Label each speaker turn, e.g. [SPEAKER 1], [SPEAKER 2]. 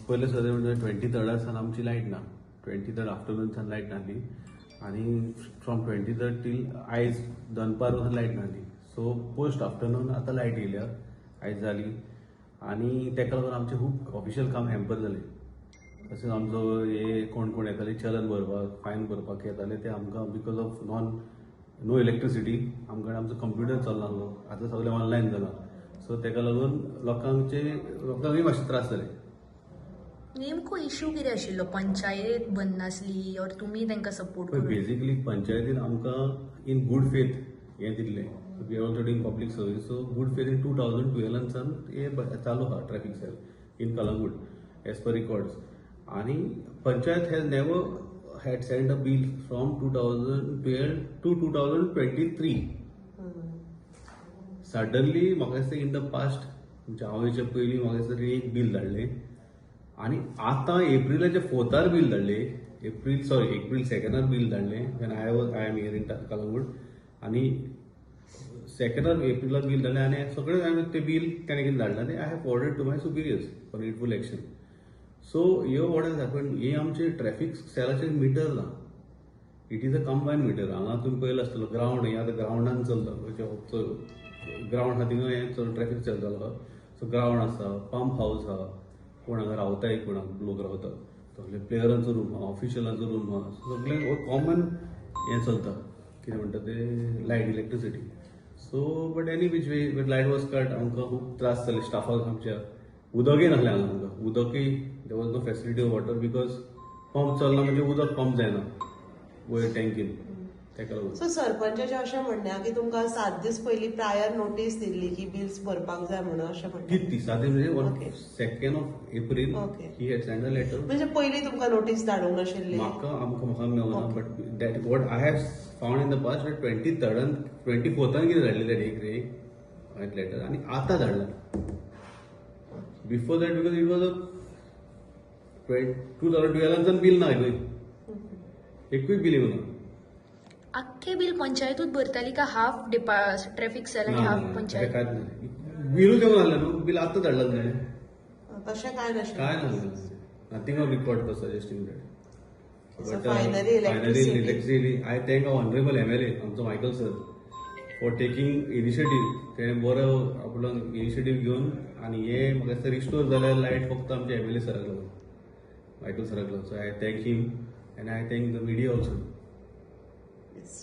[SPEAKER 1] पयलें सगळें म्हणजे 23rd सावन आमची लायट ना. 23rd आफ्टरनून लायट नासली आनी फ्रॉम 23rd till आयज दनपार वचून लायट नासली. सो पोस्ट आफ्टरनून आतां लायट येयल्या, आयज जाली आनी तेका लागून आमचें खूब ऑफिशियल काम हॅम्पर जालें. तशेंच आमचो हे कोण कोण येताले चलन भरपाक, फायन भरपाक येताले, ते आमकां because of no electricity आमकां आमचो कंप्युटर चलनासलो. आतां सगळें ऑनलायन जालां, सो तेका लागून लोकांकूय मातशे त्रास जाले.
[SPEAKER 2] नेमको इश्यू कितें आशिल्लो? पंचायत भरनासली ऑर तुमी तांकां सपोर्ट
[SPEAKER 1] पळय,
[SPEAKER 2] करून?
[SPEAKER 1] बेजिकली पंचायतीन आमकां इन गूड फेथ हें दिल्लें. We are also doing public service, so good faith in 2012 सावन हें चालू आहा traffic cell in Calangute as per records. आनी panchayat has never had send a bill from 2012 to 2023. Suddenly म्हाका दिसता इन the past, म्हणजे हांव येवच्या पयलीं म्हाका दिसता तेणी एक बील धाडलें आनी आतां एप्रिलाच्या फोर्थार बील धाडलें, एप्रील, सॉरी, एप्रील सेकंडार बील धाडलें when I am here in Calangute. आनी सेकंडार एप्रिलाक बील धाडलें आनी सगळें हांवें तें बील ताणें कितें धाडलां तें I have forwarded to my superiors for needful action. So ह्यो what has happen, हे आमचे ट्रॅफिक सेलाचेर मिटर ना, it is a combine meter. हांगा तुमी पळयलं आसतलो ग्रावंड, हे आतां ग्रावंडान चलता, ग्रावंड आहा थिंगा हें चल ट्रॅफिक चलतालो. सो ग्रावंड आसा, पंप हावस आहा, कोण हांगा रावताय, कोण लोक रावता, सगळे प्लेयरांचो रूम आहा, ऑफिशियलांचो रूम आहा, सगळे कॉमन हें चलता, कितें म्हणटा ते, light, electricity. So but any which way, but light was cut. आमकां खूब त्रास जाले स्टाफाक आमच्या. उदकय नासलें हांगा आमकां, उदकय there was no facility of water because pump चलना, म्हणजे उदक पंप जायना वयर टँकीन, तेका लागून.
[SPEAKER 3] सो सरपंचाचें अशें म्हणणें आहा की तुमकां 7 दीस पयलीं प्रायर नोटीस दिल्ली की बिल्स भरपाक जाय म्हणून, अशें म्हणटा.
[SPEAKER 1] ती 30 दीस म्हणजे 2nd of April he had send a letter.
[SPEAKER 3] म्हणजे पयलीं तुमकां नोटीस धाडूंक नाशिल्ली?
[SPEAKER 1] म्हाका आमकां म्हाका मेळना, but that what I have found in the past, 23rd 24थान कितें धाडलें that एक रे लेटर आनी आतां धाडलां. Before that, because it was a 2012 bill ना, एकूय एकूय बील येवना.
[SPEAKER 2] आख्खे बील पंचायतूच भरताली का हाफ डिपा ट्रॅफिक सेल आणि हाफ पंचायत?
[SPEAKER 1] कांयच ना, बिलूच येवंक नासलें न्हू, बील आतां धाडलां ताणें.
[SPEAKER 3] तशें कांय नाशिल्लें?
[SPEAKER 1] काय नासलें, nothing of record for suggesting that.
[SPEAKER 3] So finally electricity.
[SPEAKER 1] Electricity, I thank honourable MLA आमचो Michael sir for taking initiative. तेणें बरो आपलो इनिशिएटीव घेवन आनी हे म्हाका दिसता रिस्टोर जाल्यार लायट फक्त आमच्या एमएलए सराक लागून, मायकल सराक लागून. So I thank him and I thank the media also.
[SPEAKER 3] Yes.